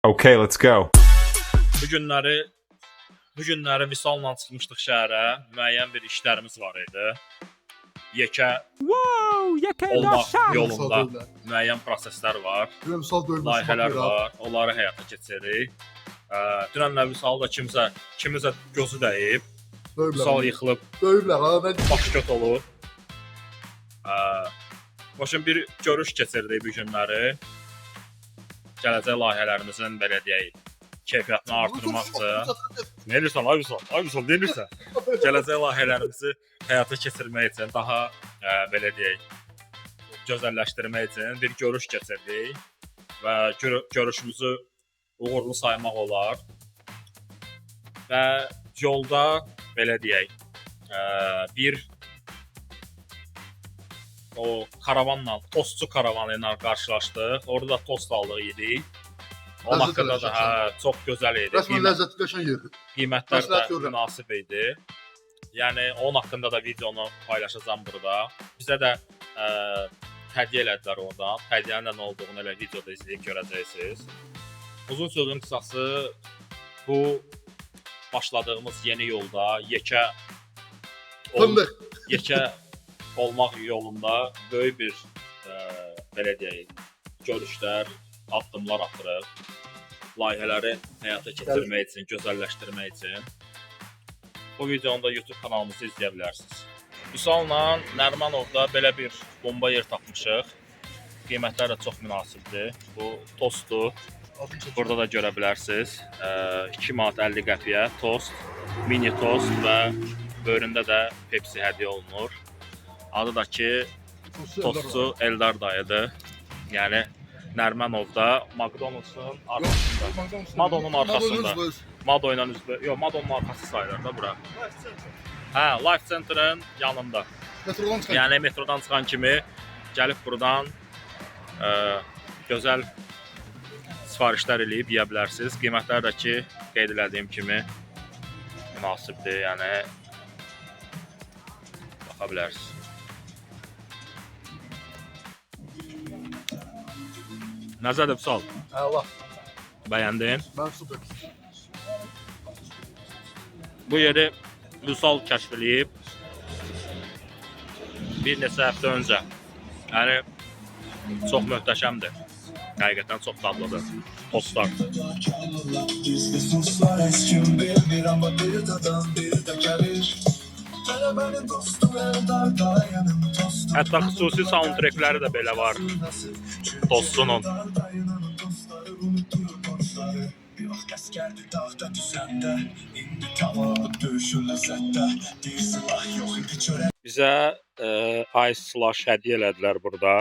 Okay, let's go. Bu günləri Vüsalla çıxmışdıq şəhərə. Müəyyən bir işlərimiz var idi. Yekə olmaq yolunda müəyyən proseslər var, Vüsal döyülməsi layihələr var. Onları həyata keçiririk. Dünən də Vüsal da kimisə gözü dəyib. Vüsal yıxılıb, Döyüblər ha. Mən baş köt olub. Başın bir görüş keçirdik bu günləri. Gələcək layihələrimizin, belə deyək, keyfiyyətini artırmaq üçün. Nə edirsən, ay Vüsal? Ay Vüsal, nə edirsən? Gələcək layihələrimizi həyata keçirmək üçün, daha belə deyək, gözəlləşdirmək üçün bir görüş keçirdik və görüşümüzü uğurlu saymaq olar. Və yolda, belə deyək, bir o karavanla, tostçu karavanı ilə qarşılaşdıq. Orada da tost aldıq, yedik. Onun Ləzzət haqqında da elədi, hə, çox gözəl idi. Rəsmən ləzzətli, qəşəng yerdir. Qiymətlər də Məsləhət görürəm. münasib idi. Yəni onun haqqında da videonu paylaşacağam burada. Bizə də hədiyyə elədilər oradan. Hədiyyənin də nə olduğunu elə videoda izləyib görəcəksiniz. Uzun sözün qısası, bu başladığımız yeni yolda Fındıq. Yekə olmaq yolunda böyük bir belə deyək, görüşlər, addımlar atırıq. Layihələri həyata keçirmək üçün, gözəlləşdirmək üçün. Bu videonu da YouTube kanalımızda izləyə bilərsiniz. Vüsalla Nərmanovda belə bir bomba yer tapmışıq. Qiymətlər də çox münasibdir. Bu tostdur. Burada da görə bilərsiniz. 2 manat 50 qəpiyə tost, mini tost və böyründə də Pepsi hədiyyə olunur. Adı da ki tostçu Eldar dayıdır. Yəni Nərmənovda McDonald's-un arxasında. Madonun arxasında. Mado ilə üzbə, yox, Madonun arxası sayılır da bura. Hə, Life Center-ın yanında. Metrodan çıxan. Yəni metrodan çıxan kimi gəlib burdan gözəl sifarişlər eləyib yeyə bilərsiniz. Qiymətlər də ki, qeyd elədiyim kimi münasibdir. Yəni baxa bilərsiniz. Nəzərdə Vüsal, Əla. bəyəndin? Mən super. Bu yeri Vüsal kəşf eləyib bir neçə həftə öncə. Yəni çox möhtəşəmdir. Həqiqətən çox dadlıdır. Tostlar. Gizli suçlar heç kim bilmir ama bir dadan bir de gelir. Tələbənin dostu Eldar dayının tostu. Hətta xüsusi soundtrackləri də belə var. Tostunun. Dayının dostları unutturur borçları. Bir vaxt əsgərdi dağda düzəndə. İndi tava alıb döyüşür ləzzətdə. Deyir silah yox idi çörək. Bizə Ice Slush hədiyyə elədilər burada.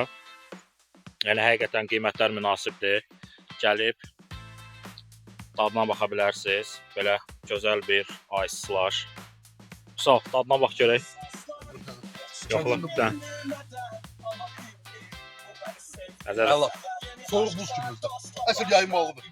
Yəni həqiqətən qiymətlər münasibdir. Gəlib dadına baxa bilərsiniz. Belə gözəl bir Ice Slush. Vüsal, dadına bax görək. Yoxla bir dənə. Nəzər. Əla. Soyuq buz kimi özdə. Əsl yayın malıdır.